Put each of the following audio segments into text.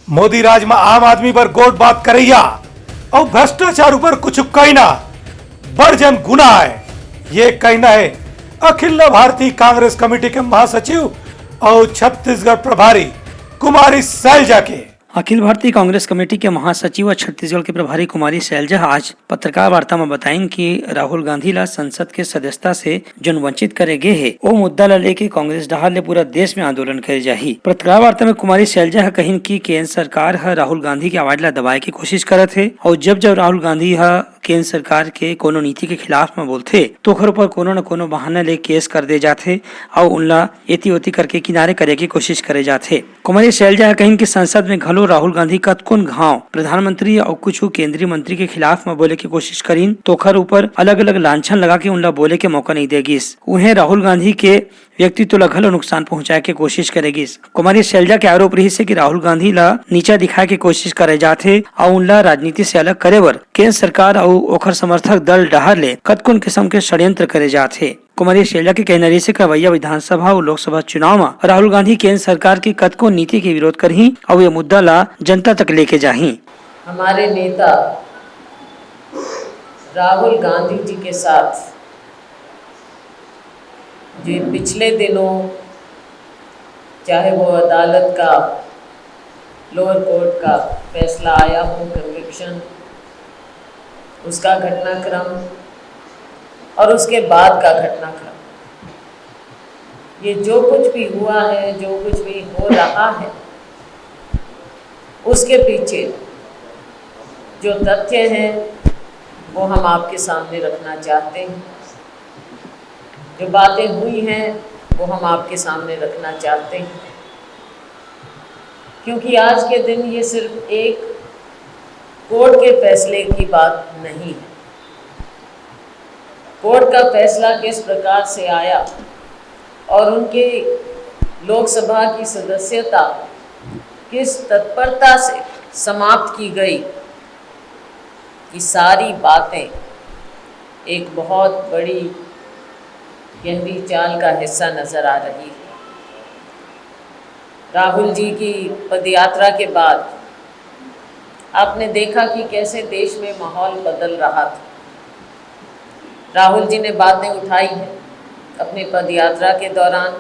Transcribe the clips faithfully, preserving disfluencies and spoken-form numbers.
मोदी राज म आम आदमी बर गोठ बात करइया अउ भ्रष्टाचार ऊपर कुछ कहिना बड़ जन गुनाह आय, ये कहिना हे अखिल भारतीय कांग्रेस कमेटी के महासचिव अउ छत्तीसगढ़ प्रभारी कुमारी सैलजा के। अखिल भारतीय कांग्रेस कमेटी के महासचिव अउ छत्तीसगढ़ के प्रभारी कुमारी सैलजा ह आज पत्रकार वार्ता म बताइन कि राहुल गांधी ला संसद के सदस्यता से जोन वंचित करे गे हे, ओ मुद्दा ला लेके कांग्रेस डहार ले पूरा देश में आंदोलन करे जाही। पत्रकार वार्ता में कुमारी सैलजा ह कहिन कि केंद्र सरकार ह राहुल गांधी के आवाज ला दबाए के कोशिश करत हे अउ जब जब राहुल गांधी ह केंद्र सरकार के कोनो नीति के खिलाफ में बोलथे, तो ओखर ऊपर कोनो न कोनो बहाना ले केस कर दे जाथे अउ उनला एती ओती करके किनारे करे के कोशिश करे जाथे। कुमारी सैलजा ह कहिन कि संसद में घलो राहुल गांधी कतकोन घाव प्रधानमंत्री अउ कुछ केंद्रीय मंत्री के खिलाफ में बोले के कोशिश करिन, तो ओखर ऊपर अलग-अलग लांछन लगा के उनला बोले के मौका नहीं दे गिस। उहें राहुल गांधी के व्यक्तित्व ला घलो नुकसान पहुंचाए के कोशिश करे गिस। कुमारी सैलजा के आरोप रहिस हे कि राहुल गांधी ला नीचा दिखाए के कोशिश करे जात हे अउ उनला राजनीति से अलग करे बर केंद्र सरकार अउ ओखर समर्थक दल डहार ले कतकोन किसम के षड्यंत्र करे जात हे। कुमारी सैलजा के कहना रहिस हे कि अवइया विधानसभा अउ लोकसभा चुनाव म राहुल गांधी केंद्र सरकार के कतकोन नीति के विरोध करही अउ ये मुद्दा ला जनता तक लेके जाही। हमारे नेता राहुल गांधी जी के साथ जो पिछले दिनों, चाहे वो अदालत का, लोअर कोर्ट का फैसला आया हो, कन्विक्शन, उसका घटनाक्रम और उसके बाद का घटनाक्रम, ये जो कुछ भी हुआ है, जो कुछ भी हो रहा है, उसके पीछे जो तथ्य हैं, वो हम आपके सामने रखना चाहते हैं। जो बातें हुई हैं, वो हम आपके सामने रखना चाहते हैं, क्योंकि आज के दिन ये सिर्फ एक कोर्ट के फैसले की बात नहीं है। कोर्ट का फैसला किस प्रकार से आया और उनके लोकसभा की सदस्यता किस तत्परता से समाप्त की गई, ये सारी बातें एक बहुत बड़ी गहरी चाल का हिस्सा नजर आ रही है। राहुल जी की पदयात्रा के बाद आपने देखा कि कैसे देश में माहौल बदल रहा था। राहुल जी ने बातें उठाई हैं अपनी पदयात्रा के दौरान।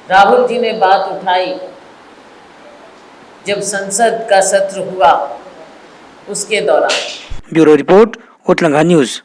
राहुल जी ने बात उठाई जब संसद का सत्र हुआ, उसके दौरान। Bureau report, Utlangha news.